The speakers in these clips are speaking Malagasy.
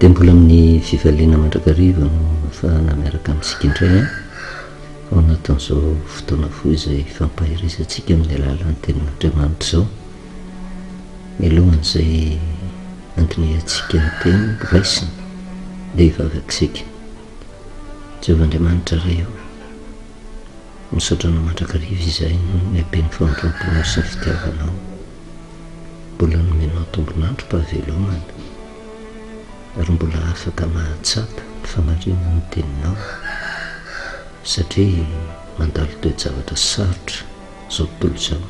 Dia mbola amin'ny fifaliana mandrakariva no ahafahana miaraka amintsika indray an, ao anatin'izao fotoana fohy izay ifampaherezantsika amin'ny alalan'ny tenin'Andriamanitra izao. Mialohan'izay handinihantsika ny teny raisina dia hivavaka isika. Jehovah Andriamanitra Ray ô, misaotra Anao mandrakariva izahay noho ny haben'ny famindram-ponao sy ny fitiavanao. Mbola nomenao tombon'androm-pahavelomana ary mbola afaka mahatsapa ny famarinan'ny teninao satria mandalo toe-javatra sarotra izao tontolo izao,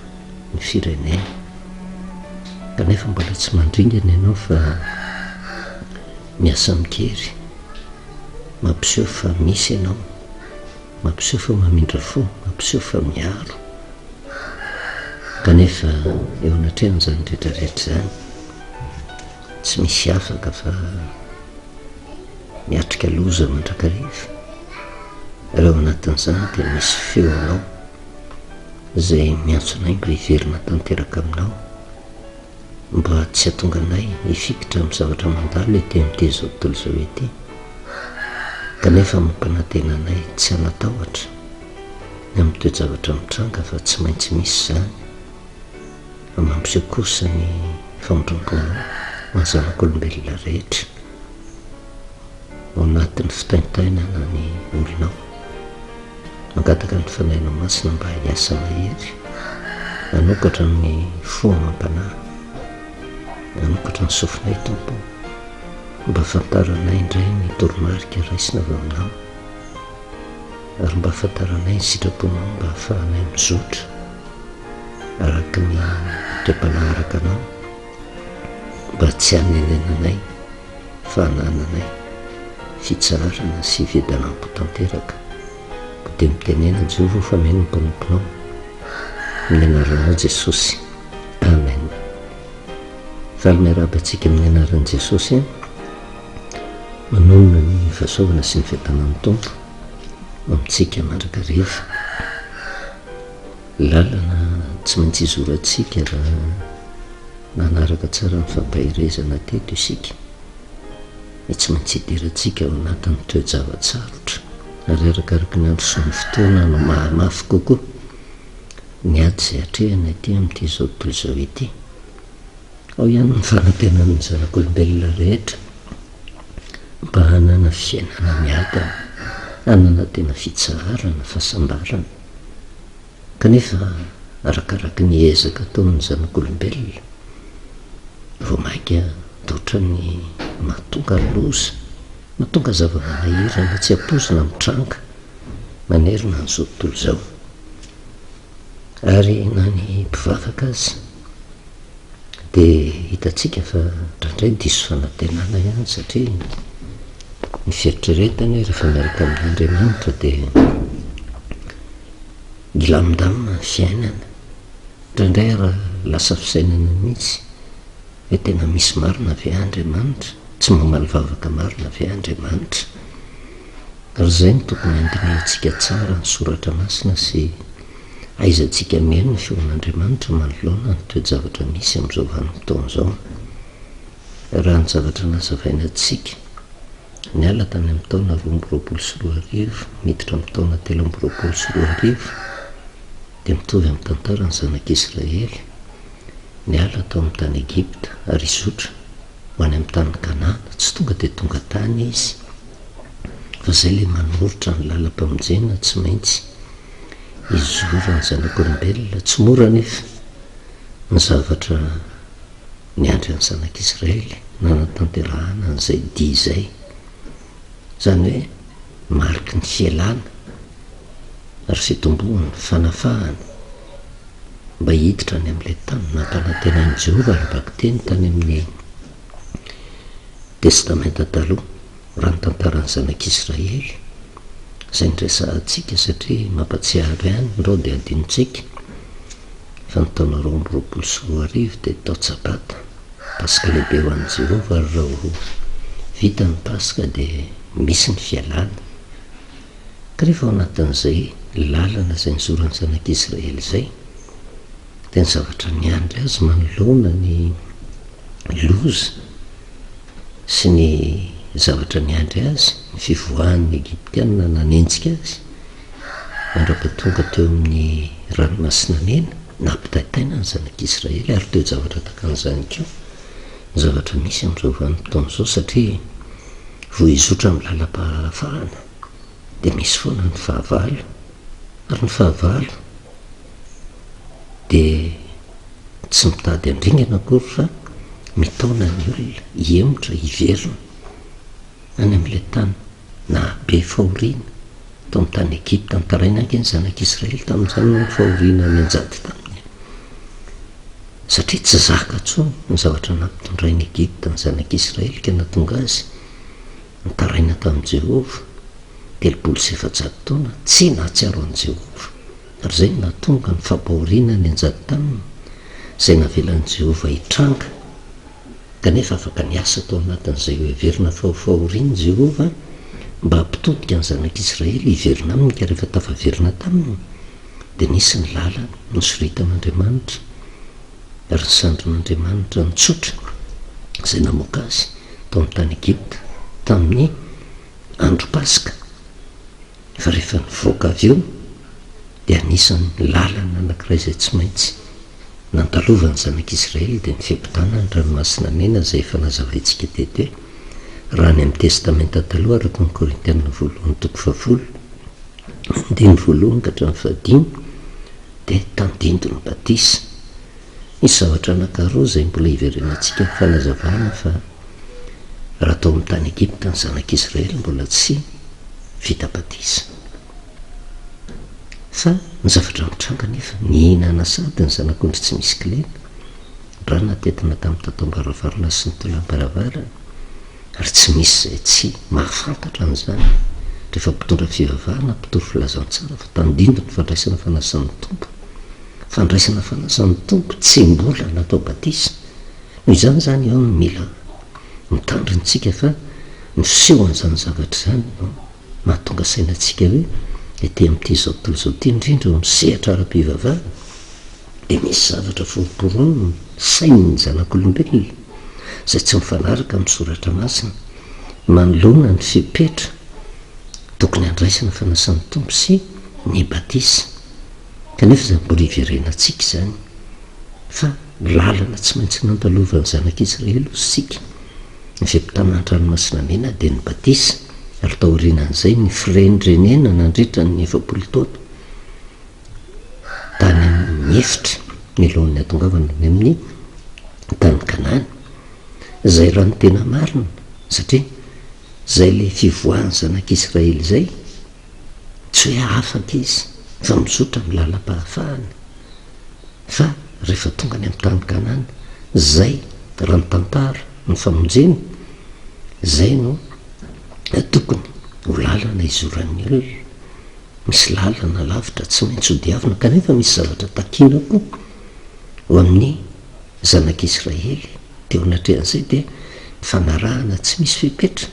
ny firenena. Kanefa mbola tsy mandringana ianao fa miasa amin-kery, mampiseho fa misy ianao, mampiseho fa mamindra fo, mampiseho fa miaro. Kanefa eo anatrehan'izany rehetra rehetra izany, tsy misy afaka fa miatrika loza mandrakariva, ary ao anatin'izany dia misy feonao izay miantso anay mba hiverina tanteraka aminao, mba tsy hahatonga anay hifikitra amin'ny zavatra mandalo ety amin'ity izao tontolo izao ity, kanefa mampanantena anay tsy hanatahotra ny amin'ny toe-javatra mitranga fa tsy maintsy misy izany, fa mampiseho kosa ny famindram-ponao ho an'ny zanak'olombelona rehetra ao anatin'ny fitaintainana ny olonao. Mangataka ny Fanahinao Masina mba hiasa mahery, hanokatra ny fo amam-panahy, hanokatra ny sofinay Tompo, mba hahafantaranay indray ny toromarika raisina avy Aminao, ary mba hahafantaranay ny sitraponao mba hahafahanay mizotra araka ny toe-panahy araka Anao, mba tsy hanenenanay fa hanananay fitsaharana sy fiadanam-po tanteraka. Koa dia mitenena Jehovah fa mihaino ny mpanomponao. Amin'ny anaranao Jesosy. Amen. Faly miarahaba antsika amin'ny anaran'i Jesosy. Manonona ny fahasoavana sy ny fiadanan'ny Tompo amintsika mandrakariva. Lalana tsy maintsy izorantsika raha nanaraka tsara ny fampaherezana teto isika. Ny tsy maintsy hidirantsika ao anatin'ny toe-java-tsarotra, ary arakaraky ny androsoan'ny fotoana no mahamafy kokoa ny ady izay atrehina ety amin'ity izao tontolo izao ity. Ao ihany ny fanantenan'ny zanak'olombelona rehetra mba hanana fiainana miadana, hanana tena fitsaharana, fahasambarana. Kanefa arakaraky ny ezaka ataon'ny zanak'olombelona, vao mainka toa ny mahatonga loza, mahatonga zava-manahirana tsy ampoizina mitranga manerana an'izao tontolo izao. Ary na ny mpivavaka aza dia hitantsika fa indraindray diso fanantenana ihany satria ny fieritreretany hoe rehefa miaraka amin'Andriamanitra dia milamindamina ny fiainana. Indraindray ary lasa fisainana mihitsy hoe tena misy marina ve Andriamanitra? Tsy mamaly vavaka marina ve Andriamanitra? Ary izay no tokony handinihantsika tsara ny soratra masina sy ahaizantsika mihaino ny feon'Andriamanitra manoloana ny toe-javatra misy amin'izao vanim-potoana izao. Raha ny zavatra nazavaina antsika, niala tany amin'ny taona 2022 miditra amin'ny taona 2023, dia mitovy amin'ny tantaran'ny zanak'Israely niala tao amin'ny tany Egypta ary hizotra ho any amin'ny tany Kanana, tsy tonga dia tonga tany izy, fa izay ilay manoritra ny lalam-pamonjena tsy maintsy hizoran'ny zanak'olombelona, tsy mora anefa ny zavatra niandry an'ny zanak'Israely nanatanterahana an'izay dia izay, izany hoe mariky ny fialana ary fitomboan'ny fanafahana mba hiditra any amin'ilay tany nampanantenain'i Jehovah ara-bakiteny tany amin'ny Testamenta Taloha, raha ny tantaran'ny Zanak'Israely, izay noresahantsika satria mampatsiaro ihany, ndrao dia adinontsika, fa ny taona 2022 dia tao-tsabata, Paska lehibe ho an'i Jehovah, ary raha vita ny Paska dia misy ny fialana. Kanefa ao anatin'izay lalana izay nizoran'ny zanak'Israely izay, dia ny zavatra niandry azy manoloana ny loza sy ny. zavatra niandry azy, ny fivoahan'ny Egyptiana nanenjika azy, mandra-pahatonga teo amin'ny Ranomasina Mena, nampitaintaina ny zanak'Israely, ary toe-javatra tahaka an'izany koa ny zavatra misy amin'izao vanim-potoana izao, satria vao hizotra amin'ny lalam-pahafahana dia misy foana ny fahavalo, ary ny fahavalo dia tsy mitady handringana akory fa mitaona ny olona hihemotra, hiverina any amin'ilay tany nahabe fahoriana tao amin'ny tany Egypta. Nitaraina ange ny zanak'Israely tamin'izany noho ny fahoriana nianjady taminy, satria tsy zaka intsony ny zavatra nampitondrain'i Egypta ny zanak'Israely ka nahatonga azy nitaraina tamin'i Jehovah 430 taona, tsy nahatsiaro an'i Jehovah. Ary izay no nahatonga ny fampahoriana nianjady taminy, izay navelan'i Jehovah hitranga. Kanefa afaka niasa tao anatin'izay hoheverina fa ho fahoriana i Jehovah mba hampitodika ny zanak'Israely hiverina aminy, ka rehefa tafaverina taminy, dia nisy ny lalana nosoritan'Andriamanitra, ary ny sandrin'Andriamanitra nitsotra izay namoaka azy tao amin'ny tany Egypta tamin'ny andro Paska. Fa rehefa nivoaka avy eo dia anisan'ny lalana anankiray izay tsy maintsy nandalovan'ny zanak'Israely dia ny fiampitana ny Ranomasina Mena izay efa nazavaintsika teto hoe raha any amin'ny Testamenta Taloha araka ny Korintiana voalohany toko fahafolo andininy voalohany ka hatramin'ny fahadimy dia tandindon'ny batisa. Misy zavatra anankaroa izay mbola hiverenantsika ny fanazavana fa raha tao amin'ny tany Egypta ny zanak'Israely mbola tsy vita batisa. Fa ny zavatra nitranga anefa, nihinana sady ny zanak'ondry tsy misy kilema, rà natetina tamin'ny tataom-baravarana sy ny tolam-baravarana, ary tsy misy izay tsy mahafantatra an'izany rehefa mpitondra fivavahana, mpitory filazantsara fa tandindon'ny fandraisana fanasan'ny Tompo. Fandraisana fanasan'ny Tompo tsy mbola natao batisa. Noho izany izany eo no mila mitandrina isika fa ny fisehon'izany zavatra izany no mahatonga saina antsika hoe ety amin'ity izao tontolo izao ity, indrindra eo amin'ny sehatra ara-pivavahana, dia misy zavatra foromporonina sain'ny zanak'olombelona izay tsy mifanaraka amin'ny soratra masina manoloana ny fepetra tokony handraisana fanasan'ny Tompo sy ny batisa. Kanefa izany mbola hiverenantsika izany fa lalana tsy maintsy nandalovan'ny zanak'Israely hozy isika, ny fiampitana ny ranomasina mena dia ny batisa ary taorianan'izay ny firenrenena nandritra ny 40 taona tany amin'ny efitra mialohan'ny hahatongavana any amin'ny tany Kanana. Izay raha ny tena marina satria izay ilay fivoahan'ny zanak'Israely izay Tsy hoe afaka izy fa mizotra amin'ny lalam-pahafahana. Fa rehefa tonga any amin'ny tany Kanana, izay raha ny tantara, ny famonjena, izay no tokony ho lalana izoran'ny olona. Misy lalana lavitra tsy maintsy hodiavina kanefa misy zavatra takiana koa ho amin'ny zanak'Israely teo anatrehan'izay dia ny fanarahana tsy misy fepetra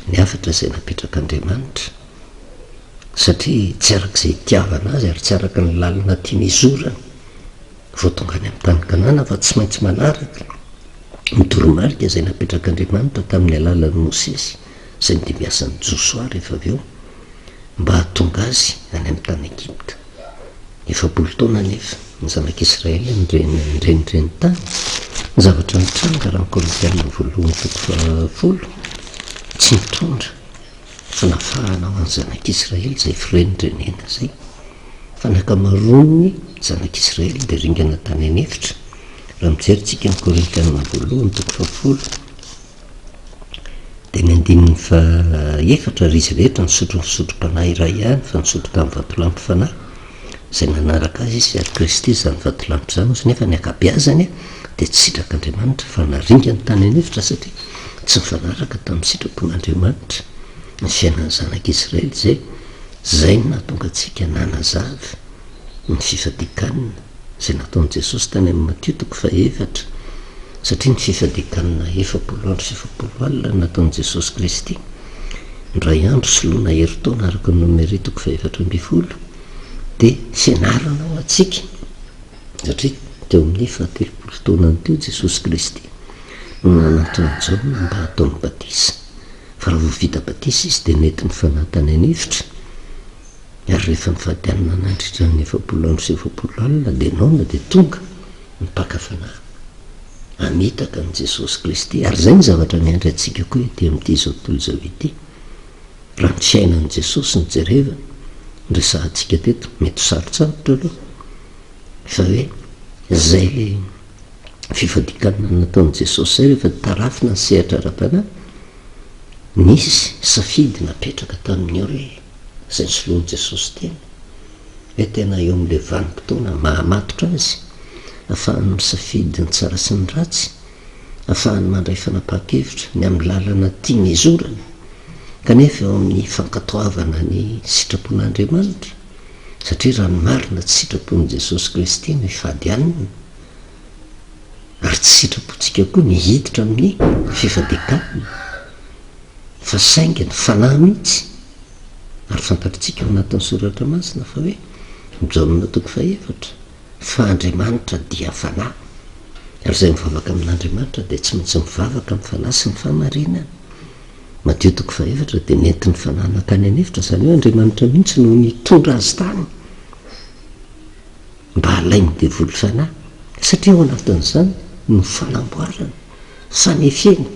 ny hafatra izay napetrak'Andriamanitra, satria tsy araka izay itiavana azy ary tsy araka ny lalana tiany hizorana vao tonga any amin'ny tany Kanana fa tsy maintsy manaraka ny toromarika izay napetrak'Andriamanitra tamin'ny alalan'i Mosesy izay nodimbiasan'i Josoa rehefa avy eo mba hahatonga azy any amin'ny tany Egypta. 40 taona anefa ny zanak'Israely nirenireny tany. Ny zavatra nitranga raha ny Korintiana voalohany toko fahafolo, tsy nitondra fanafahana ho an'ny zanak'Israely izay firenirenen izay, fa ny ankamaroan'ny zanak'Israely dia ringana tany an'efitra. Raha mijery tsika ny Korintiana voalohany toko fahafolo, Dia ny andininy faha-efatra, ary izy rehetra nisotro ny fisotrom-panahy iray ihany, fa nisotro tamin'ny vatolampy fanahy, izay nanaraka azy izy, ary Kristy izany vatolampy izany, hozy, nefa ny ankabeazany dia tsy sitrak'Andriamanitra, fa naringany tany an'efitra, satria tsy nifanaraka tamin'ny sitrapon'Andriamanitra ny fiainan'ny zanak'Israely, izay izay no nahatonga antsika nanazava ny fifadian-kanina. izay nataon'i Jesosy tany amin'ny Matio toko fahefatra, satria ny fifadian-kanina 40 andro sy 40 alina no nataon'i Jesosy Kristy, indray andro soloina herintaona araka ny Nomery toko faha-14, dia fianarana ho antsika, satria teo amin'ny fahatelopolo taonany teo Jesosy Kristy no nanantona an'i Jaona mba hataony batisa. Fa raha vao vita batisa izy dia nentin'ny Fanahy tany an'efitra, ary rehefa nifady hanina nandritra ny 40 andro sy 40 alina dia noana dia tonga ny mpaka fanahy hamitaka an'i Jesosy Kristy. Ary izay ny zavatra miandry antsika koa ety amin'ity izao tontolo izao ity. Raha ny fiainan'i Jesosy no jerevana, noresahantsika teto, mety ho sarotsarotra aloha, fa hoe izay ilay fifadian-kanina nataon'i Jesosy izay rehefa tarafina ny sehatra ara-panahy, nisy safidy napetraka tamin'ny olona izay nosoloan'i Jesosy tena, hoe tena eo amin'ilay vanim-potoana mahamatotra azy, ahafahany misafidy ny tsara sy ny ratsy, ahafahany mandray fanapahan-kevitra ny amin'ny lalana tiany hizorana, kanefa eo amin'ny fankatoavana ny sitrapon'Andriamanitra, satria raha ny marina tsy sitrapon'i Jesosy Kristy no hifady hanina, ary tsy sitrapontsika koa ny hiditra amin'ny fifadian-kanina, fa saingy ny Fanahy mihitsy, ary fantatritsika ao anatin'ny Soratra Masina fa hoe, Jaona toko fahefatra, fa Andriamanitra dia Fanahy, ary izay mivavaka amin'Andriamanitra dia tsy maintsy mivavaka amin'ny Fanahy sy ny fahamarinana. Matio toko fahefatra dia nentin'ny Fanahy nankany an'efitra, izany hoe Andriamanitra mihitsy no nitondra azy tany. Mba halain'ny devoly fanahy, satria ao anatin'izany no fanamboarana, fanefena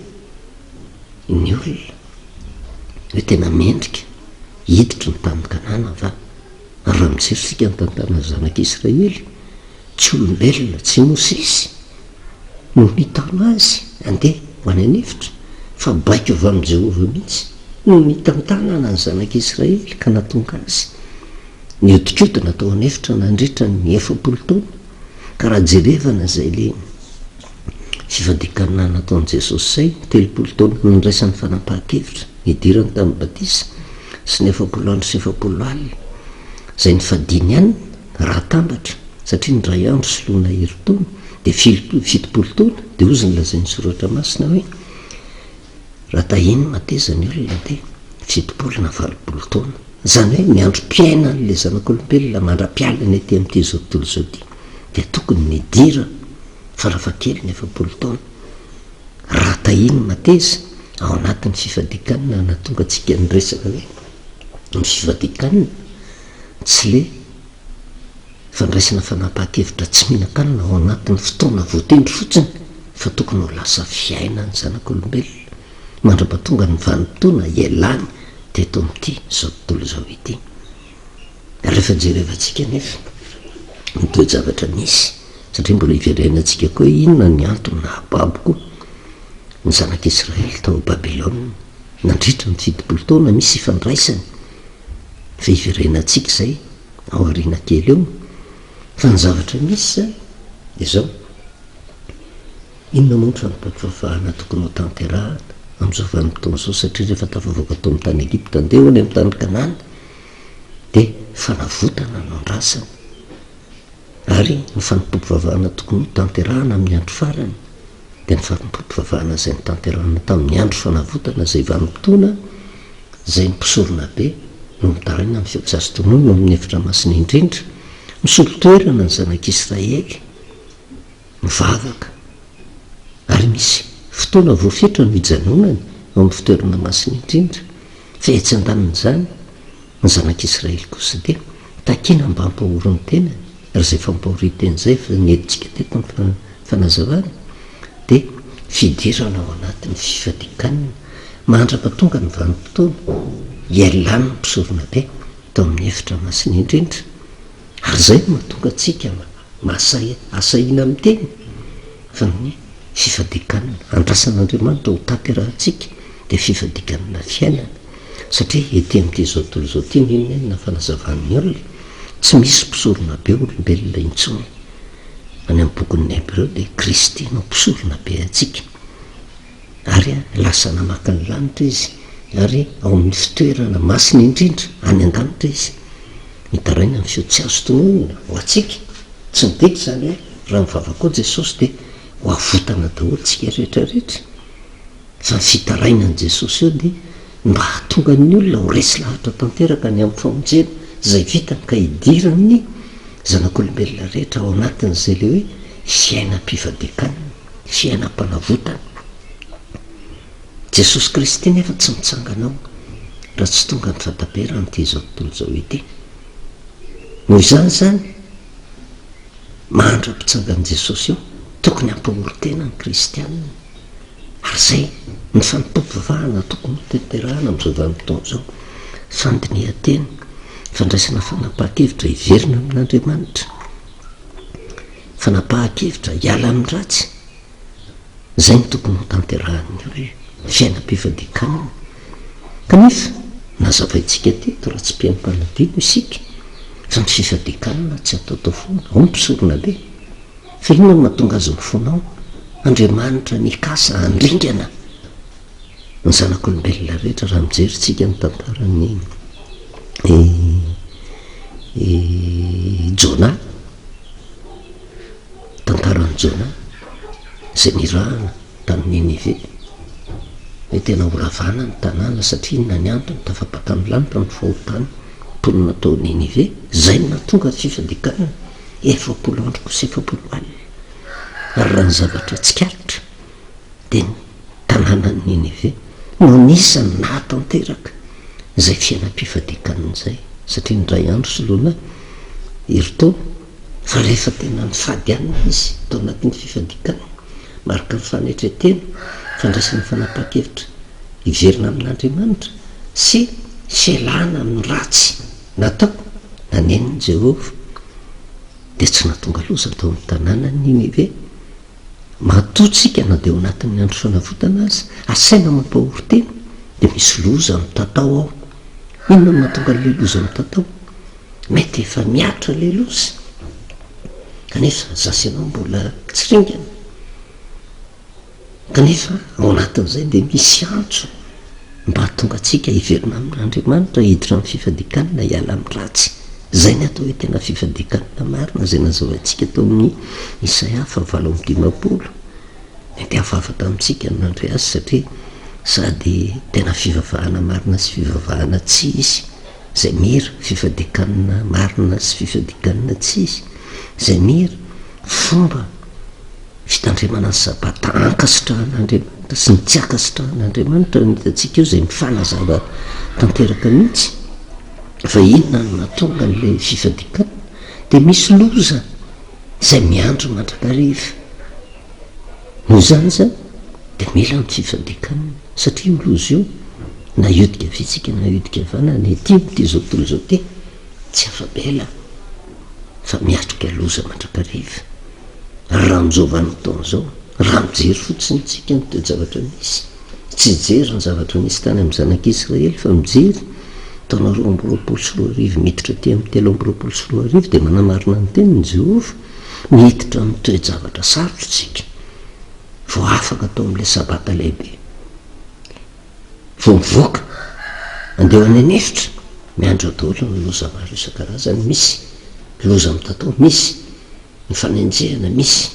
ny olona hoe tena mendrika hiditra ny tany Kanana va? Ary raha mijery isika ny tantaran'ny zanak'Israely, tsy olombelona, tsy Mosesy no nitaona azy handeha ho any an'efitra, fa baiko avy amin'i Jehovah mihitsy no nitantanana ny zanak'Israely ka nahatonga azy Nihodinkodina tao an'efitra nandritra ny 40 taona, ka raha jerevana izay le fifadian-kanina nataon'i Jesosy izay, 30 taona nandraisany fanapahan-kevitra, nidirany tamin'ny batisa, sy ny 40 andro sy 40 alina izay nifadiany hanina, raha atambatra, satria ny iray andro soloina herintaona, dia 70 taona, dia hozy ny lazain'ny Soratra Masina hoe, Raha tahiany mateza ny olona dia 70 na 80 taona. Izany hoe ny androm-piainan'ilay zanak'olombelona mandra-pialany ety amin'ity izao tontolo izao ity dia tokony nidirana farafahakeliny 40 taona. Raha tahiany mateza ao anatin'ny fifadian-kanina nahatonga antsika niresaka hoe ny fifadian-kanina tsy le Fandraisana fanapahan-kevitra tsy mihinan-kanina ao anatin'ny fotoana voatendry fotsiny fa tokony ho lasa fiainan'ny zanak'olombelona mandra-pahatonga ny vanim-potoana hialany teto amin'ity izao tontolo izao ity. Rehefa jerevantsika anefa ny toe-javatra nisy, satria mbola hiverenantsika koa hoe inona ny antony nahababo koa ny zanak'Israely tao Babylona nandritra ny 70 taona, misy ifandraisany fa hiverenantsika izay ao aoriana kely eo, fa ny zavatra misy izany dia izao, inona moa ny fanompoam-pivavahana tokony ho tanterahana amin'izao vanim-potoana izao, satria rehefa tafavoaka tao amin'ny tany Egypta andeha ho any amin'ny tany Kanana dia fanavotana no andrasana, ary ny fanompoam-pivavahana tokony ho tanterahana amin'ny andro farany dia ny fanompoam-pivavahana izay notanterahana tamin'ny andro fanavotana izay vanim-potoana izay ny mpisoronabe no mitaraina amin'ny feo tsy azo tononina ao amin'ny efitra masina indrindra, misolo toerana ny zanak'Israely, mivavaka, ary misy fotoana voafetra no ijanonany ao amin'ny fitoerana masina indrindra, fa etsy an-danin'izany, ny zanak'Israely kosa dia takiana mba hampahory ny tenany, ary izay fampahorian-tena izay efa nentintsika teto ny fanazavana, dia fidirana ao anatin'ny fifadian-kanina mandra-pahatonga ny vanim-potoana hialan'ny mpisoronabe tao amin'ny efitra masina indrindra. Ary izay no mahatonga antsika mahasahy asahiana miteny fa ny fifadian-kanina andrasan'Andriamanitra ho tanterahantsika dia fifadian-kanina fiainana. Satria ety amin'ity izao tontolo izao ity n'inon'inona fanazavan'ny olona, tsy misy mpisoronabe olombelona intsony. Any amin'ny bokin'ny Hebreo dia Kristy no mpisorona be antsika. Ary lasa namaky ny lanitra Izy, ary ao amin'ny fitoerana masina indrindra any an-danitra Izy. Mitaraina ny feo tsy azo tononina ho antsika. Tsy midika izany hoe raha mivavaka ao Jesosy dia ho avotana daholo tsika rehetra rehetra. Fa ny fitarainan'i Jesosy eo dia ny mba hahatonga ny olona ho resy lahatra tanteraka ny amin'ny famonjena izay vitany ka hidiran'ny zanak'olombelona rehetra ao anatin'izay ilay hoe fiainam-pifadian-kanina, fiainam-panavotana. Jesosy Kristy nefa tsy mitsangana ao raha tsy tonga ny fahataperan'ity izao tontolo izao ity. Noho izany izany, mandra-pitsangan'i Jesosy eo, tokony hampahory tena ny kristiana. Ary izay ny fanompoam-pivavahana tokony ho tanterahana amin'izao vanim-potoana izao. Fandinihan-tena, fandraisana fanapahan-kevitra hiverina amin'Andriamanitra, fanapahan-kevitra hiala amin'ny ratsy. Izay no tokony ho tanterahan'ny olona, fiainam-pifadian-kanina. Kanefa, nazavaintsika teto raha tsy mpihaino mpanadino isika, fa ny fifadian-kanina tsy ataotao foana, ao ny mpisoronabe. Fa inona no mahatonga azy mifona ao? Andriamanitra nikasa handringana ny zanak'olombelona rehetra raha mijery tsika ny tantaran'i Jona. Tantaran'i Jona izay nirahana tany Ninive hoe tena horavana ny tanàna satria inona ny antony, tafapaka amin'ny lanitra ny fahotan'ny mponina tao Ninive, izay no nahatonga ny fifadikanana 40 andro sy 40 alina. Ary raha ny zavatra tsikaritra dia ny tanànan'i Ninive no anisan'ny nahatanteraka izay fiainam-pifadikanana izay satria indray andro soloina herintaona Fa rehefa tena nifady hanina izy tao anatin'ny fifadian-kanina, mariky ny fanetren-tena, fandraisana fanapahan-kevitra hiverina amin'Andriamanitra sy fialana amin'ny ratsy natao, nanenin'i Jehovah, dia tsy nahatonga loza tao amin'ny tanànan'i Ninive. Matoa tsika na dia ao anatin'ny andro fanavotana aza, asaina mampahory tena, dia misy loza mitatao ao. Inona no mahatonga an'ilay loza mitatao? Mety efa mihatra ilay loza kanefa za sy ianao mbola tsy ringana. Kanefa ao anatin'izay dia misy antso mba hahatonga antsika hiverina amin'Andriamanitra, hiditra amin'ny fifadian-kanina, hiala amin'ny ratsy. Izay ny atao hoe tena fifadian-kanina marina, izay nazavaintsika tao amin'ny Isaia faha 58. Mety hafahafa tamintsika ny nandre azy satria sady tena fivavahana marina sy fivavahana tsy izy. Izay mira, fifadian-kanina marina sy fifadian-kanina tsy izy. Izay mira, fomba fitandremana ny Sabata ankasitrahan'Andriamanitra sy ny tsy ankasitrahan'Andriamanitra no hitantsika eo, izay mifanazava tanteraka mihitsy fa inona no nahatonga an'ilay fifadian-kanina. Dia misy loza izay miandry mandrakariva. Noho izany izany dia mila ny fifadian-kanina satria io loza io na hiodika havia tsika na hiodika havanana na ety amin'ity izao tontolo izao ity tsy afa-bela fa miatrika loza mandrakariva. Ary raha amin'izao vanim-potoana izao, raha mijery fotsiny tsika ny toe-javatra misy, tsy hijery ny zavatra nisy tany amin'ny zanak'Israely fa mijery taona 2022 miditra aty amin'ny 2023 dia manamarina ny teniny Jehovah. Miditra amin'ny toe-javatra sarotra isika vao afaka tao amin'ilay Sabata lehibe. Vao mivoaka, andeha ho any an'efitra, miandry ao daholo ny loza maro isan-karazany, misy loza mitatao, misy ny fanenjehana, misy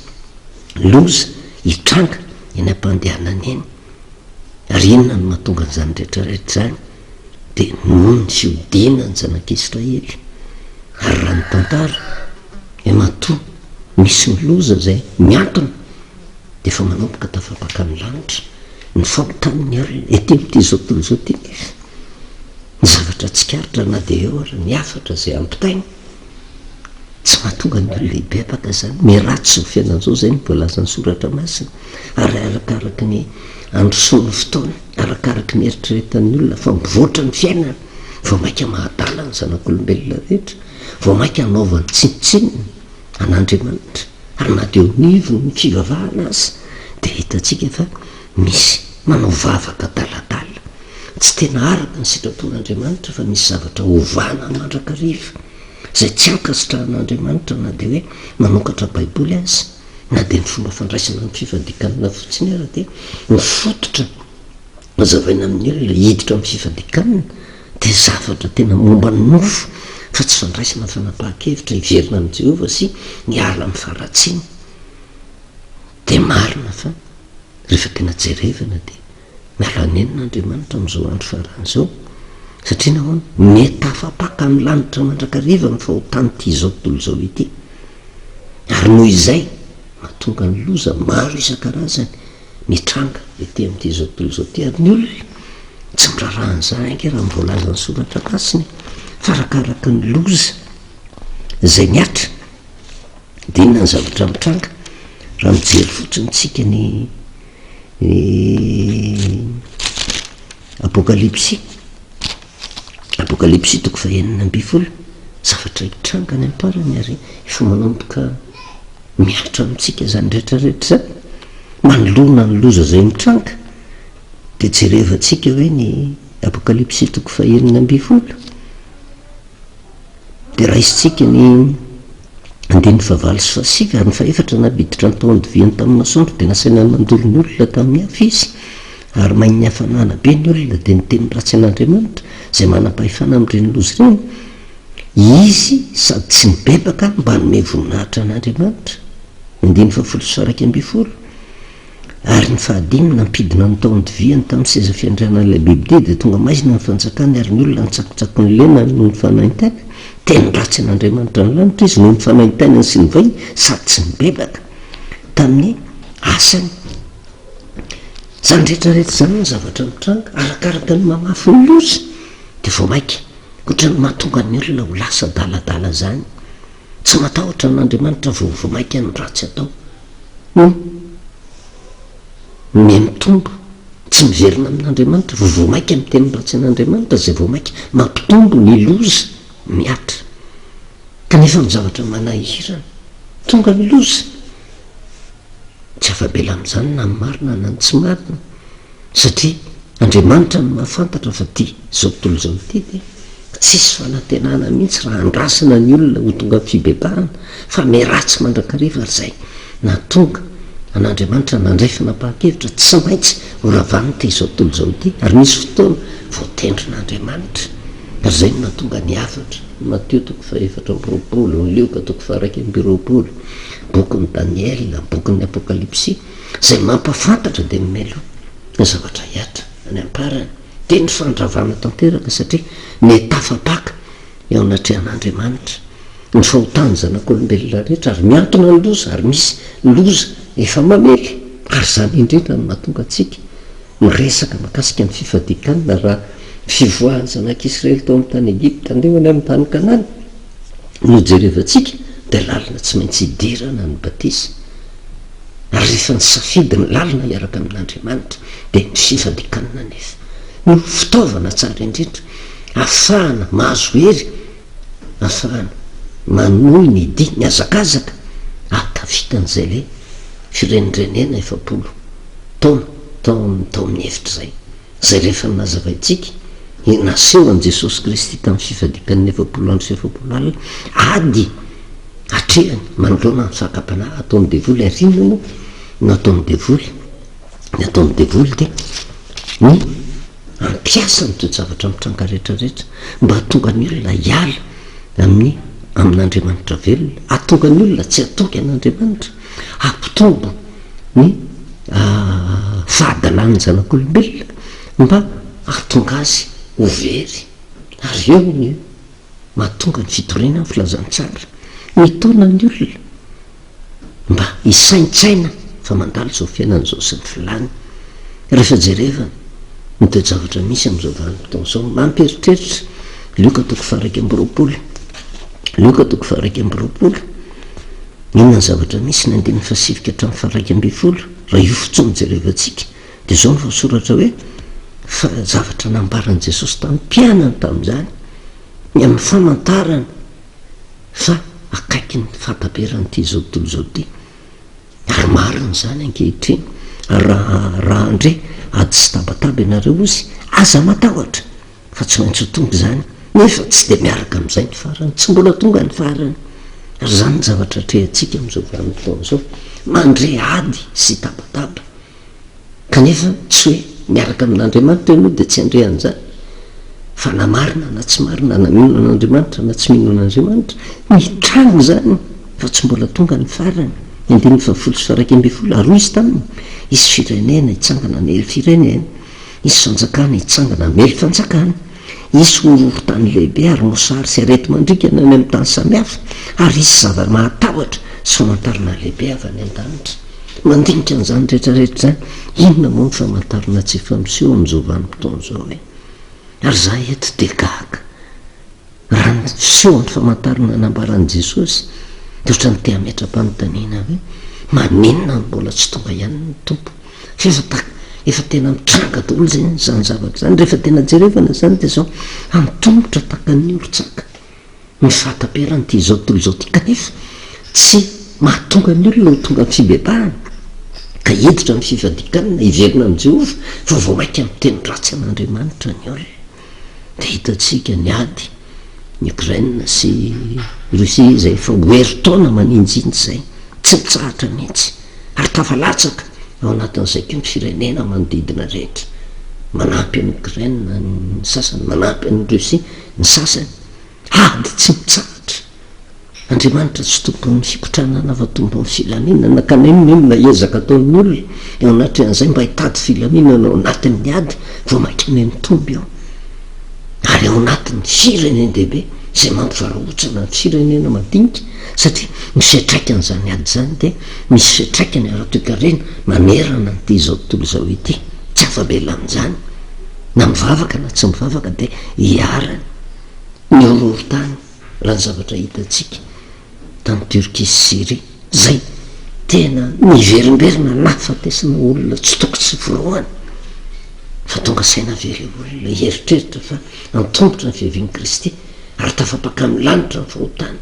loza hitranga eny am-pandehanana eny. Ary inona no mahatonga an'izany rehetra rehetra izany? Dia noho ny fihodinan'ny zanak'Israely. Ary raha ny tantara, dia matoa misy ny loza izay miantona, dia efa manomboka tafapaka ny lanitra, ny fahotan'ny olona ety amin'ity izao tontolo izao ity nefa. Ny zavatra tsikaritra na dia eo ary ny hafatra izay ampitaina, tsy mahatonga ny olona hibebaka izany. Miharatsy izao fiainana izao, izay no voalazan'ny Soratra Masina, ary arakaraky ny androsoan'ny fotoana, arakaraky ny eritreretan'ny olona fa mivoatra ny fiainana, vao mainka mahadala ny zanak'olombelona rehetra, vao mainka hanaovany tsinontsinona an'Andriamanitra, ary na dia eo anivon'ny fivavahana aza dia hitantsika fa misy manao vavaka adaladala, tsy tena araka ny sitrapon'Andriamanitra fa misy zavatra ovana mandrakariva izay tsy ankasitrahan'Andriamanitra na dia hoe manokatra Baiboly aza, na dia ny fomba fandraisana ny fifadian-kanina fotsiny ara dia mifototra Hazavaina amin'ny olona hiditra amin'ny fifadian-kanina dia zavatra tena momba ny nofo fa tsy fandraisana fanapahan-kevitra hiverina amin'i Jehovah sy hiala amin'ny faharatsiana. Dia marina fa rehefa tena jerevana dia miala nenina Andriamanitra amin'izao andro farany izao satria nahoana? Mety tafapaka amin'ny lanitra mandrakariva ny fahotan'ity izao tontolo izao ity ary noho izay mahatonga ny loza maro isan-karazany. mitranga ety amin'ity izao tontolo izao ity ary ny olona tsy miraharaha an'izany ange raha ny voalazan'ny soratra masina e! Fa arakaraka ny loza izay mihatra dia inona ny zavatra mitranga? Raha mijery fotsiny tsika ny ny Apokalypsy, Apokalypsy toko fahenina ambinifolo, zavatra hitranga any am-parany ary efa manomboka mihatra amintsika izany rehetra rehetra izany, manoloana ny loza izay mitranga, dia jerevantsika hoe ny Apokalypsy toko fahenina ambinifolo, Dia raisintsika ny andininy fahavalo sy fahasivy, ary ny fahefatra nampiditra ny tao an-doviany tamin'ny masoandro, dia nasaina nandoro ny olona tamin'ny afo izy, ary main'ny hafanana be ny olona, dia niteny ratsy an'Andriamanitra, izay manam-pahefana amin'ireny loza ireny, izy sady tsy nibebaka mba hanome voninahitra an'Andriamanitra. Ny andininy fahafolo sy faha-iraika ambinifolo. Ary ny fahadimy, nampidina ny tao an-doviany tamin'ny seza fiandrianan'ilay bibidia, dia tonga maizina ny fanjakany, ary ny olona nitsakotsako ny lemany noho ny fanaintainany. Teny ratsy an'Andriamanitra ny lanitra izy noho ny fanaintainany sy ny vahiny, sady tsy nibebaka tamin'ny asany. Izany rehetra rehetra izany no zavatra mitranga, arakaraka ny mamafy ny loza, dia vao mainka ohatran'ny mahatonga ny olona ho lasa adaladala izany. Tsy matahotra an'Andriamanitra vao vao mainka ny ratsy atao. No miha-mitombo, tsy miverina amin'Andriamanitra, vao vao mainka miteny ratsy an'Andriamanitra, izay vao mainka mampitombo ny loza mihatra. Kanefa ny zavatra manahirana, tonga ny loza, tsy afa-bela amin'izany na ny marina na ny tsy marina. Satria Andriamanitra no mahafantatra fa ity izao tontolo izao ity dia tsisy fanantenana mihitsy raha andrasana ny olona ho tonga amin'ny fibebahana fa miharatsy mandrakariva ary izay nahatonga an'Andriamanitra nandray fanapahan-kevitra tsy maintsy ho ravany ity izao tontolo izao ity ary misy fotoana voatendrin'Andriamanitra ary izay no nahatonga ny hafatra Matio toko faha-24, ny Lioka toko faha-21, bokin'i Daniela, bokin'ny Apokalypsy. Izay mampahafantatra dia mialoha ny zavatra hihatra any am-parany, dia ny fandravana tanteraka satria mety tafapaka eo anatrehan'Andriamanitra ny fahotan'ny zanak'olombelona rehetra ary mihantona ny loza ary misy loza efa mamely ary izany indrindra no mahatonga antsika miresaka makasika ny fifadian-kanina raha fivoahan'ny zanak'Israely tao amin'ny tany Egypta andeha ho any amin'ny tany Kanana no jerevantsika dia lalina tsy maintsy idirana ny batisa. Ary rehefa nisafidy ny lalana hiaraka amin'Andriamanitra, dia ny fifadikanana anefa no fitaovana tsara indrindra ahafahana mahazo hery, ahafahana manohy ny dia, ny hazakazaka, ahatafita an'izay ilay firenirenena 40 taona tao amin'ny tao amin'ny efitra izay. Izay rehefa nazavaintsika, ny naseho an'i Jesosy Kristy tamin'ny fifadikan'ny 40 andro sy 40 alina, ady atrehany manoloana ny fakam-panahy ataon'ny devoly. Ary inona moa no ataon'ny devoly? Ny ataon'ny devoly dia ny hampiasa ny toe-javatra mitranga rehetra rehetra mba hahatonga ny olona hiala amin'ny amin'Andriamanitra velona, hahatonga ny olona tsy hatoky an'Andriamanitra, hampitombo ny fahadalan'ny zanak'olombelona mba hahatonga azy ho very. Ary eo ny mahatonga ny fitoriana ny filazantsara, mitaona ny olona mba hisaintsaina fa mandalo izao fiainana izao sy ny filàny. Rehefa jerevana ny toe-javatra misy amin'izao vanim-potoana izao, mampieritreritra. Lioka toko faha-21, Lioka toko faha-21, inona ny zavatra misy, ny andininy fahasivy ka hatramin'ny faha-11, raha io fotsiny no jerevantsika, dia izao no voasoratra hoe, fa zavatra nambaran'i Jesosy tamin'ny mpianany tamin'izany, ny amin'ny famantarana fa akaiky ny fahataperan'ity izao tontolo izao ity. Ary marina izany ankehitriny. Ary raha raha handre ady sy tabataba ianareo hozy, aza matahotra, fa tsy maintsy ho tonga izany. Nefa tsy dia miaraka amin'izay ny farany, tsy mbola tonga ny farany. Ary izany ny zavatra atrehantsika amin'izao vanim-potoana izao, mandre ady sy tabataba. Kanefa tsy hoe miaraka amin'Andriamanitra ianao dia tsy handre an'izany. Fa na marina na tsy marina, na mino an'Andriamanitra na tsy mino an'Andriamanitra, mitranga izany fa tsy mbola tonga ny farany. Andininy fahafolo sy faha-iraika ambinifolo, Ary hoy izy taminy, Hisy firenena hitsangana hamely firenena, hisy fanjakana hitsangana hamely fanjakana, hisy horohorontany lehibe ary mosary sy areti-mandringana any amin'ny tany samihafa, ary hisy zava-mahatahotra sy famantarana lehibe avy any an-danitra. Mandinika an'izany rehetra rehetra izany, inona moa ny famantarana tsy efa miseho amin'izao vanim-potoana izao e? Ary izaho eto dia gaga. Raha ny fisehon'ny famantarana nambaran'i Jesosy dia ohatran'ny te hametra-panontaniana hoe, maninona no mbola tsy tonga ihany ny Tompo? Fa efa ta, efa tena mitranga daholo izany izany zavatra izany. Rehefa tena jerevana izany dia izao, antomotra tahaka ny orin-tsaka ny fahataperan'ity izao tontolo izao ity, kanefa tsy mahatonga ny olona ho tonga amin'ny fibebahana ka hiditra amin'ny fifadian-kanina, hiverina amin'i Jehovah, fa vao mainka miteny ratsy an'Andriamanitra ny olona. Dia hitantsika ny ady ny Ukraine sy Russie izay efa ho herintaona maninjinjy izay, tsy mitsahatra mihitsy, ary tafalatsaka ao anatin'izay koa ny firenena manodidina rehetra, manampy an'i Ukraine ny sasany, manampy an'i Russie ny sasany, ady tsy mitsahatra. Andriamanitra tsy tompon'ny fikotranana fa tompon'ny filaminana ka na inona inona ezaka ataon'ny olona eo anatrehan'izay mba hitady filaminana ao anatin'ny ady vao mainka miha-mitombo io ary ao anatin'ny firenen-dehibe izay mampivarahontsana ny firenena madinika satria ny fiantraikan'izany ady izany dia misy fiantraikany ara-toekarena manerana an'ity izao tontolo izao ity tsy afa-bela amin'izany na mivavaka na tsy mivavaka dia iharany ny horohorontany. Raha ny zavatra hitantsika tany Turquie sy Syrie, izay tena niverimberina nahafatesana olona tsy toko tsy voalohany, fa tonga saina ve ilay olona hieritreritra fa antomotra ny fiavian'i Kristy ary tafapaka amin'ny lanitra ny fahotana,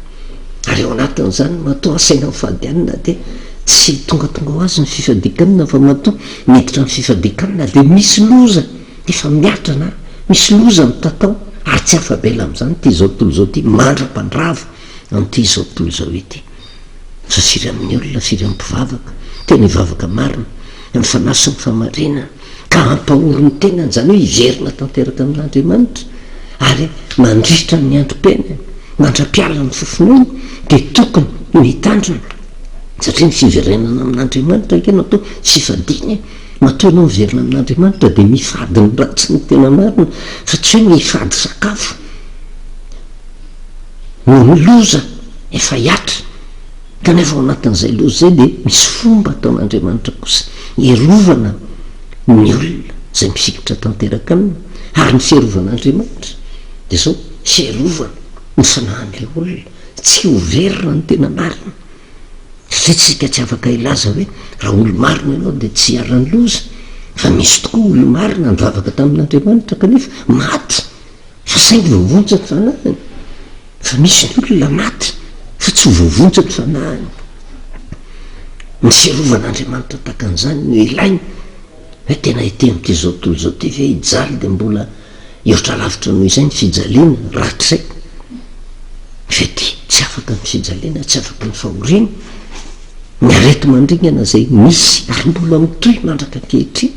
ary ao anatin'izany matoa asaina mifady hanina dia tsy tongatonga ho azy ny fifadian-kanina fa matoa miditra amin'ny fifadian-kanina dia misy loza. Efa mihatra na misy loza mitatao ary tsy afa-bela amin'izany ity izao tontolo izao ity mandra-pandrava an'ity izao tontolo izao ity. Fa firy amin'ny olona, firy amin'ny mpivavaka, tena hivavaka marina, amin'ny fanahy sy ny fahamarinana, ka hampahory ny tenany, izany hoe hiverina tanteraka amin'Andriamanitra, ary mandritra ny androm-piainany, mandra-piala ny fofonainy, dia tokony mitandrina, satria ny fiverenana amin'Andriamanitra ange no atao fifadiana e. Matoa ianao miverina amin'Andriamanitra dia mifady ny ratsy no tena marina fa tsy hoe mifady sakafo noho ny loza efa hiatra kanefa ao anatin'izay loza izay dia misy fomba ataon'Andriamanitra kosa hiarovana ny olona izay mifikitra tanteraka aminy ary ny fiarovan'Andriamanitra dia izao fiarovana ny fanahin'ilay olona tsy ho very raha ny tena marina. Satria tsika tsy afaka hilaza hoe raha olo-marina ianao dia tsy hiharan'ny loza, fa misy tokoa olo-marina nivavaka tamin'Andriamanitra kanefa maty fa saingy voavonjy ny fanahiny, fa misy ny olona maty fa tsy voavonjy ny fanahiny. Ny fiarovan'Andriamanitra tahaka an'izany no ilaina, hoe tena ety amin'ity izao tontolo izao ity ve hijaly dia mbola Hihoatra lavitra noho izay ny fijaliana rahatrizay. Fety tsy afaka ny fijaliana, tsy afaka ny fahoriana, ny areti-mandringana izay misy ary mbola mitohy mandraka ankehitriny,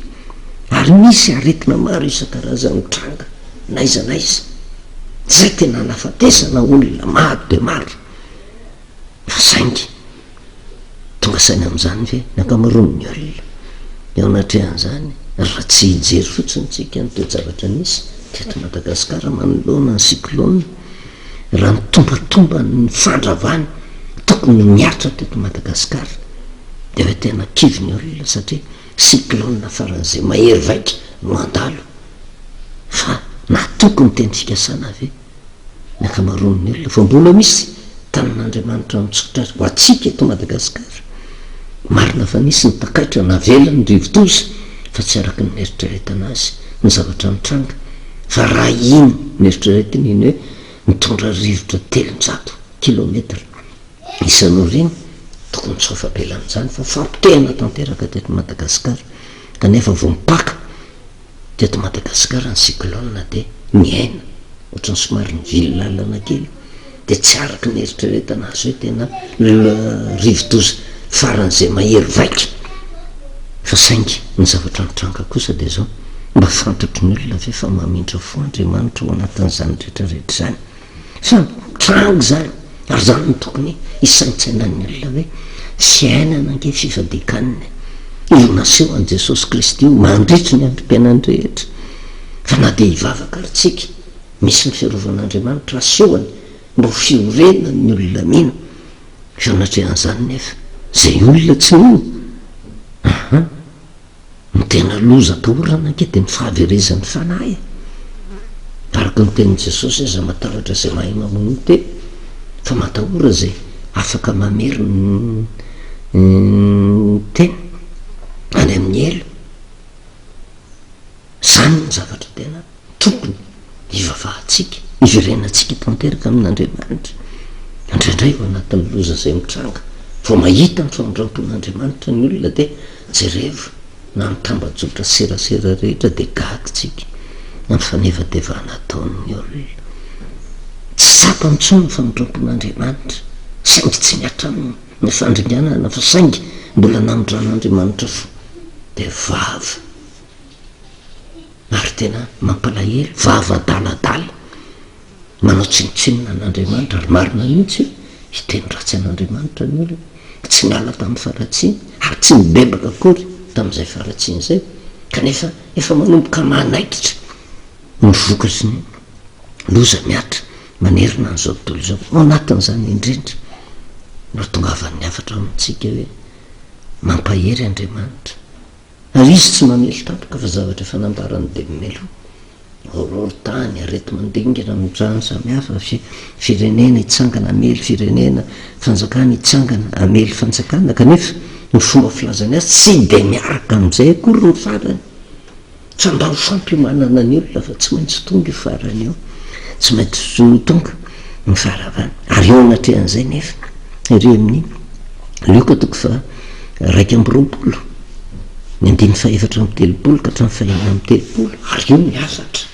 ary misy aretina maro isan-karazany mitranga n'aiza n'aiza, izay tena nahafatesana olona maro dia maro. Fa saingy tonga saina amin'izany ve ny ankamaroan'ny olona eo anatrehan'izany raha tsy hijery fotsiny tsika ny toe-javatra nisy teto Madagasikara manoloana ny cyclone raha ny tombatomba ny fandravana tokony nihatra teto Madagasikara dia hoe tena kivy ny olona satria cyclone faran'izay mahery vaika no handalo fa natoky ny teny fikasana ve ny ankamaroan'ny olona fa mbola misy tanin'Andriamanitra mitsotra ho antsika eto Madagasikara. Marina fa nisy ny takaitra navelan'ny rivodoza fa tsy araka ny neritreretana azy ny zavatra nitranga fa raha iny neritreretina iny hoe nitondra rivotra 300 kilometra isan'ora iny tokony tsy ho afa-bela amin'izany fa fampotehana tanteraka teto Madagasikara kanefa vao mipaka Teto Madagasikara ny cyclone dia niaina ohatran'ny somary nivily lalana kely dia tsy araka ny eritreretana azy hoe tena rivodoza faran'izay mahery vaika fa saingy ny zavatra nitranga kosa dia izao mba fantatry ny olona ve fa mamindra fo Andriamanitra ao anatin'izany rehetra rehetra izany Fa mitranga izany, ary izany no tokony hisaintsainan'ny olona hoe, fiainana ange fifadian-kanina e! Io naseho an'i Jesosy Kristy io mandritry ny androm-piainany rehetra. Fa na dia hivavaka ary tsika, misy ny fiarovan'Andriamanitra asehony mba ho fiorenan'ny olona mino. Eo anatrehan'izany nefa, izay olona tsy mino. Aha. Ny tena loza atahorana ange dia ny fahaverezan'ny fanahy e. Araka ny tenin'i Jesosy, aza matahotra izay mahay mamono ny tena, fa matahora izay afaka mamery ny tena any amin'ny helo. Izany no zavatra tena tokony hivavahantsika, hiverenantsika tanteraka amin'Andriamanitra. Indraindray ao anatin'ny loza izay mitranga, vao mahita ny famindram-pon'Andriamanitra ny olona dia jerevo na ny tambajotra serasera rehetra dia gaga tsika amin'ny fanevatevana ataon'ny olona. Tsy tsapany intsony ny famindram-pon'Andriamanitra, saingy tsy mihatra aminy ny fandringanana fa saingy mbola namindran'Andriamanitra fo dia vava. Ary tena mampalahelo, vava adaladala, manao tsinontsinona an'Andriamanitra, ary marina mihitsy io, hiteny ratsy an'Andriamanitra ny olona, tsy niala tamin'ny faharatsiany, ary tsy nibebaka akory tamin'izay faharatsiany izay, kanefa efa manomboka manaikitra ny vokatry ny loza mihatra manerana an'izao tontolo izao. Ao anatin'izany indrindra no ahatongavan'ny hafatra amintsika hoe mampahery Andriamanitra. Ary izy tsy mamely tampoka fa zavatra efa nambarany dia mialoha. Horohorontany, areti-mandingana amin'ny trano samihafa, firenena hitsangana hamely firenena, fanjakana hitsangana hamely fanjakana, kanefa ny fomba filazany azy tsy dia miaraka amin'izay akory ny farany. Fa mba ho fampiomanana ny olona fa tsy maintsy tonga io farany io, tsy maintsy ho tonga ny faharavana. Ary eo anatrehan'izay nefa, ery amin'ny Lioka toko faha 21, ny andininy faha 34 ka hatramin'ny faha 36, ary io ny hafatra.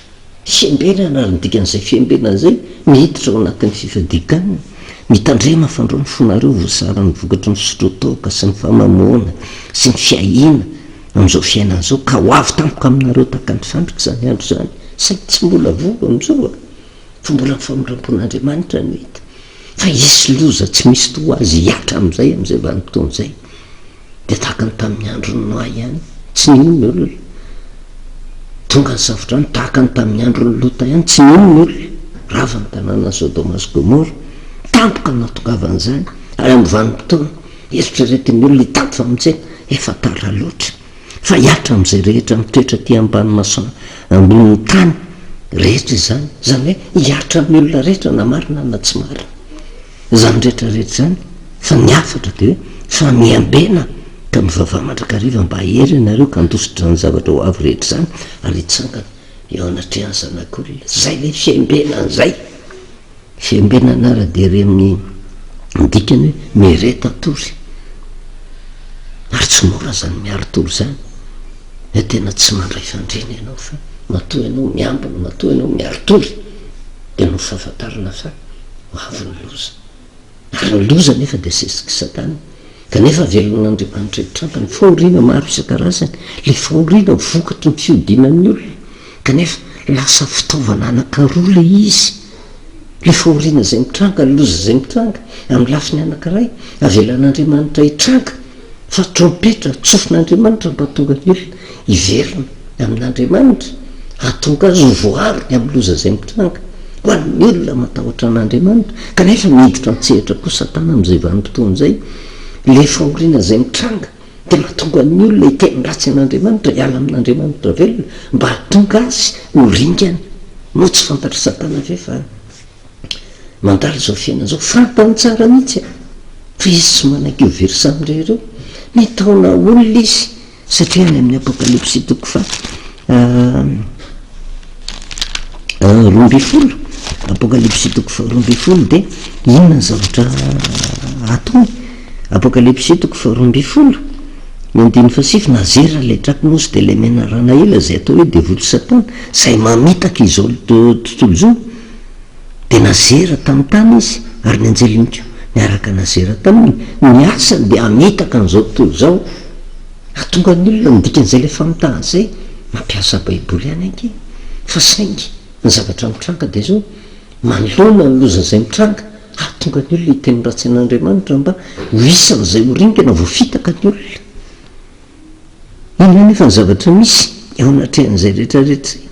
Fiambenana, ary ny dikan'izay fiambenana izay, miditra ao anatin'ny fifadian-kanina. Mitandrema fandrao ny fonareo voasaran'ny vokatry ny fisotroan-toaka sy ny famamoana sy ny fiahiana amin'izao fiainana izao, ka ho avy tampoka aminareo tahaka ny fandrika izany andro izany, saingy tsy mbola voa amin'izao a! Fa mbola ny famindram-pon'Andriamanitra no hita, fa hisy loza tsy misy toa azy hihatra amin'izay amin'izay vanim-potoana izay. Dia tahaka ny tamin'ny andron'i Noa ihany, tsy nino ny olona. Tonga ny safodrano, tahaka ny tamin'ny andron'i Lota ihany, tsy nino ny olona. Rava ny tanànan'i Sodoma sy Gomora. Tampoka no nahatongavan'izany, ary amin'ny vanim-potoana eritreretin'ny olona hitady famonjena, efa tara loatra. Fa hihatra amin'izay rehetra mitoetra aty ambany masoandro, ambonin'ny tany rehetra izany. Izany hoe hihatra amin'ny olona rehetra na marina na tsy marina. Izany rehetra rehetra izany, fa ny hafatra dia hoe, fa miambena ka mivavaha mandrakariva mba hahery ianareo ka handositra izany zavatra ho avy rehetra izany ary hitsangana eo anatrehan'ny Zanak'olona. Izay ilay fiambenana izay. Fiambenana ara dia re amin'ny dikany hoe miareta tory. Ary tsy mora izany miari-tory izany. Hoe tena tsy mandray fandriana ianao fa matoa ianao miambina, matoa ianao miari-tory dia noho fahafantarana fa Ho avy ny loza. Ary ny loza anefa dia sesik'i Satana. Kanefa velon'Andriamanitra hitranga ny fahoriana maro isan-karazany, ilay fahoriana vokatry ny fihodinan'ny olona. Kanefa lasa fitaovana anankiroa ilay izy. Ilay fahoriana izay mitranga, ny loza izay mitranga, amin'ny lafiny anankiray, avelan'Andriamanitra hitranga. Fa trompetra tsofin'Andriamanitra mba hahatonga ny olona hiverina amin'Andriamanitra, hahatonga azy ho voaro ny amin'ny loza izay mitranga, ho an'ny olona matahotra an'Andriamanitra. Kanefa miditra an-tsehatra koa Satana amin'izay vanim-potoana izay. Ilay fahoriana izay mitranga dia mahatonga ny olona hiteny ratsy an'Andriamanitra, hiala amin'Andriamanitra velona, mba hahatonga azy ho ringana. Moa tsy fantatr'i Satana ve fa Mandalo izao fiainana izao, fantany tsara mihitsy e! Fa izy tsy manaiky ho very samirery eo. Mitaona olona izy, satria any amin'ny Apokalypsy toko faha 12, Apokalypsy toko faha 12 dia inona ny zavatra ataony? Apokalypsy toko faha 12, ny andininy fahasivy, Nazera ilay drakmos dia ilay menarana ela izay atao hoe devoly satana, izay mamitaka izao tontolo izao. Dia nazera tamin'ny tany izy, ary ny anjeliny koa niaraka nazera taminy. Ny asany dia hamitaka an'izao tontolo izao, hahatonga ny olona, ny dikan'izay ilay famitahana izay, mampiasa baiboly ihany ange, fa saingy ny zavatra mitranga dia izao, manoloana ny loza izay mitranga, hahatonga ny olona hiteny ratsy an'Andriamanitra mba ho isan'izay ho ringana, voafitaka ny olona. Inona anefa ny zavatra misy eo anatrehan'izay rehetra rehetra izay?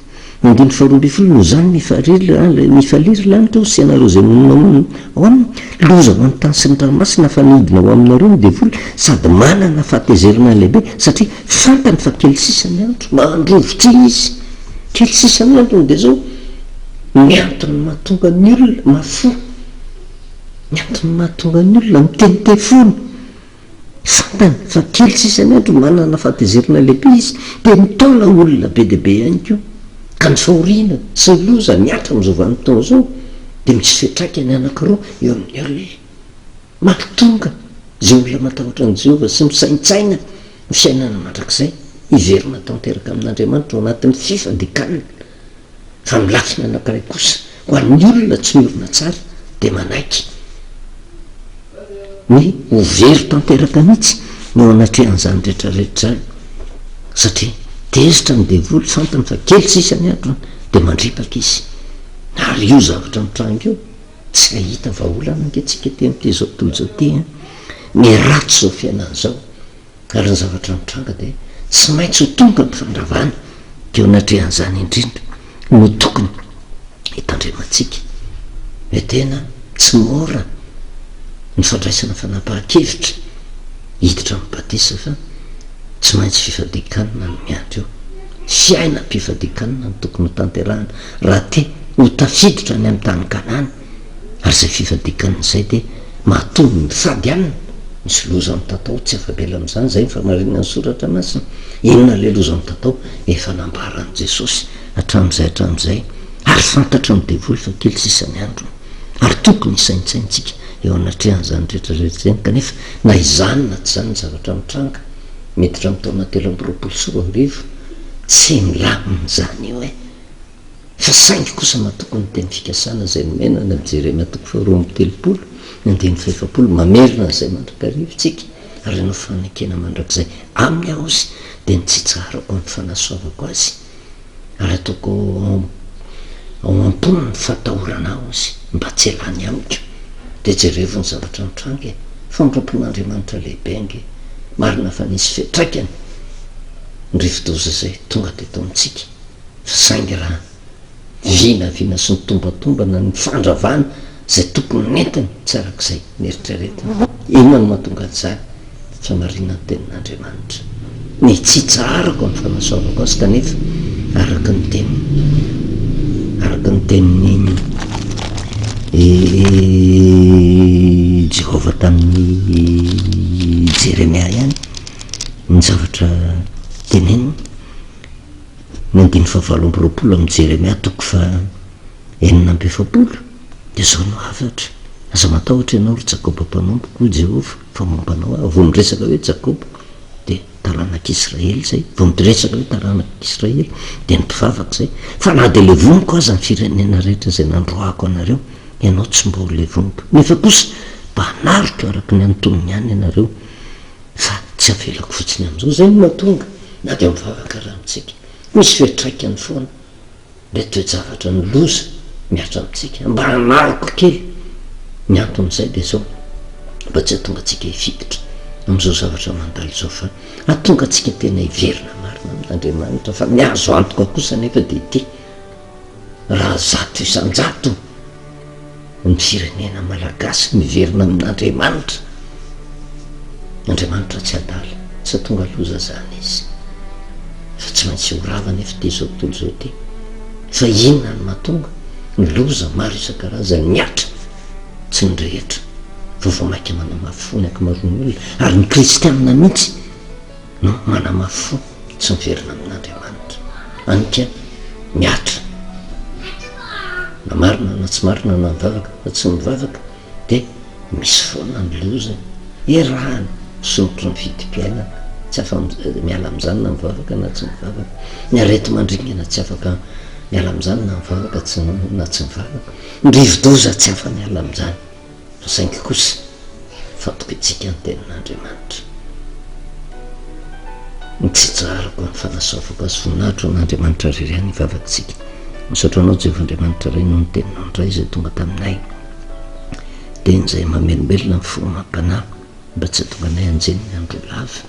Ny andininy faharoa ambin'ny folo, Noho izany, mifalia ry lanitra ô, sy ianareo izay monina ao aminy, loza ho an'ny tany sy ny ranomasina fa nidina ho aminareo ny devoly sady manana fahatezerana lehibe, satria fantany fa kely sisa ny andro. Mandrovitra izy. Kely sisa ny androny dia izao, ny antony mahatonga ny olona mahafoa, ny antony mahatonga ny olona miteniteny foana, Fantany fa kely sisa ny andro, manana fahatezerana lehibe izy, dia mitaona olona be dia be ihany koa. Ka ny fahoriana sy ny loza mihatra amin'izao vanim-potoana izao dia misy fiantraikany anankiroa eo amin'ny olona. Mahatonga izay olona matahotra an'i Jehovah sy misaintsaina ny fiainana mandrakizay hiverina tanteraka amin'Andriamanitra ao anatin'ny fifadikanana. Fa ny lafiny anankiray kosa, ho an'ny olona tsy miorina tsara dia manaiky ny ho very tanteraka mihitsy eo anatrehan'izany rehetra rehetra izany, satria tezitra ny devoly, fantany fa kely sisa ny androny dia mandripaka izy. Ary io zavatra mitranga io, tsy hahita vahaolana ange tsika ety amin'ity izao tontolo izao ity an! Ny ratsy izao fiainana izao. Ary ny zavatra mitranga dia tsy maintsy ho tonga ny fandravana, dia eo anatrehan'izany indrindra no tokony hitandremantsika hoe tena tsy mora ny fandraisana fanapahan-kevitra hiditra amin'ny batisa fa tsy maintsy fifadian-kanina no miandry eo. Fiainam-pifadian-kanina no tokony ho tanterahana raha te ho tafiditra any amin'ny tany Kanana. Ary izay fifadian-kanina izay dia mahatonga ny mifady hanina. Misy loza mitatao tsy afa-bela amin'izany, izay ny famarinan'ny Soratra Masina. Inona ilay loza mitatao? Efa nambaran'i Jesosy hatramin'izay hatramin'izay, ary fantatry ny devoly fa kely sisa ny androny. Ary tokony hisaintsaintsika eo anatrehan'izany rehetra rehetra izany, kanefa na izany na tsy izany ny zavatra mitranga, miditra amin'ny taona 2023, tsy milamina izany io e! Fa saingy kosa matoky ny teny fikasana izay nomena any amin'ny Jeremia toko faharoa amby telopolo, ny andininy fahefapolo, mamerina an'izay mandrakariva isika, ary hanao fanekena mandrakizay aminy aho izy, dia ny tsy hitsaharako amin'ny fanasoavako azy, ary hataoko ao am-pony ny fahatahorana ahy izy, mba tsy hialany amiko. Dia jerevo ny zavatra mitranga e! Famindram-pon'Andriamanitra lehibe ange! Marina fa nisy fiantraikany ny rivo-doza izay tonga teto amintsika. Fa saingy raha vinavina sy ny tombatombana ny fandravana izay tokony nentiny tsy arak'izay neritreretina. Inona no mahatonga an'izany? Famarinan'ny tenin'Andriamanitra. Ny tsy hitsaharako amin'ny fanasoavako azy kanefa araka ny teny araka ny tenin'i Jehovah tamin'i Jeremia ihany ny zavatra teneniny. Ny andininy fahavalo amby roapolo amin'ny Jeremia toko faha 46 dia izao no hafatra, Aza matahotra ianao, ry Jakoba mpanompoko, hoy Jehovah, fa momba anao aho. Vao miresaka hoe Jakoba dia taranak'Israely izay, vao miresaka hoe taranak'Israely dia ny mpivavaka izay. Fa na dia levoniko aza ny firenena rehetra izay nandroahako anareo, ianao tsy mba ho levoniko. Nefa kosa mba hanariko araka ny antonony ihany ianareo. Fa tsy avelako fotsiny amin'izao. Izay no mahatonga na dia mivavaka ara amintsika. Misy fiantraikany foana ilay toe-javatra, ny loza mihatra amintsika. Mba hanariko kely ny anton'izay dia izao, mba tsy hahatonga antsika hifikitra amin'izao zavatra mandalo izao fa hahatonga antsika tena hiverina marina amin'Andriamanitra. Fa ny azo antoka kosa anefa dia ity, raha 100% ny firenena malagasy miverina amin'Andriamanitra, Andriamanitra tsy adala, tsy hatonga loza zany izy, fa tsy maintsy ho rava anefa ity zao tontolo izao ity, fa inona no mahatonga ny loza maro isan-karazany mihatra, tsy ny rehetra, fa vao mainka manamafy fo ny ankamaroan'ny olona, ary ny kristianina mihitsy no manamafy fo tsy miverina amin'Andriamanitra. Anka mihatra na marina na tsy marina na mivavaka na tsy mivavaka dia misy foana ny loza erahana misondrotra ny vidim-piainana, tsy afa miala amin'izany na mivavaka na tsy mivavaka, ny areti-mandringana tsy afaka miala amin'izany na mivavaka na tsy mivavaka, ny rivo-doza tsy afa miala amin'izany. Fa saingy kosa fatokintsika ny tenin'Andriamanitra. Ny tsy tsaharako ny fanasoavako azy voninahitra ho an'Andriamanitra irery ihany hivavakintsika. Misaotra anao Jehovah Andriamanitra Ray noho ny teninao indray izay tonga taminay. Teny izay mamelombelona ny fo amam-panahy mba tsy hahatonga anay hanjeny ny andro lava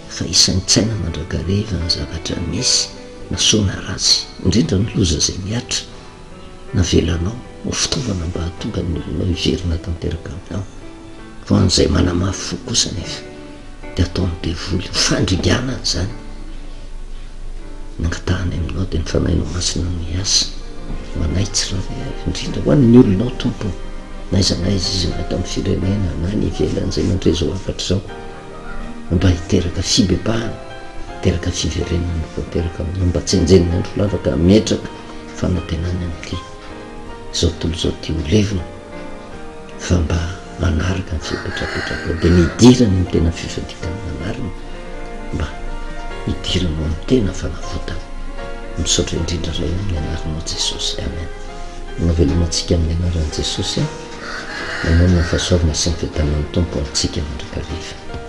fa hisaintsaina mandrakariva ny zavatra misy. Na soa na ratsy, indrindra ny loza izay mihatra, navelanao ho fitaovana mba hahatonga ny olonao hiverina tanteraka aminao. Fa ho an'izay manamafy fo kosa anefa, dia ataon'ny devoly ho fandringanana izany. Ny angatahany aminao dia ny Fanahinao Masina no hiasa ho anay tsirairay avy, indrindra ho an'ny olonao Tompo ô, na aiza na aiza izy na eto amin'ny firenena na any ivelany izay mandre izao hafatra izao, mba hiteraka fibebahana, hiteraka fiverenana tanteraka aminao, mba tsy henjehin'ny andro lava ka hametraka fanantenana amin'ity izao tontolo izao ity ho levona fa mba manaraka ny fipetrapetrakao dia ny hidirany amin'ny tena fifadikanana marina mba hidiranao amin'ny tena fanavotana. Misaotra indrindra Ray amin'ny anaranao Jesosy. Amen. Manao veloma antsika amin'ny anaran'i Jesosy. Manonona ny fahasoavana sy ny fiadanan'ny Tompo amintsika mandrakariva.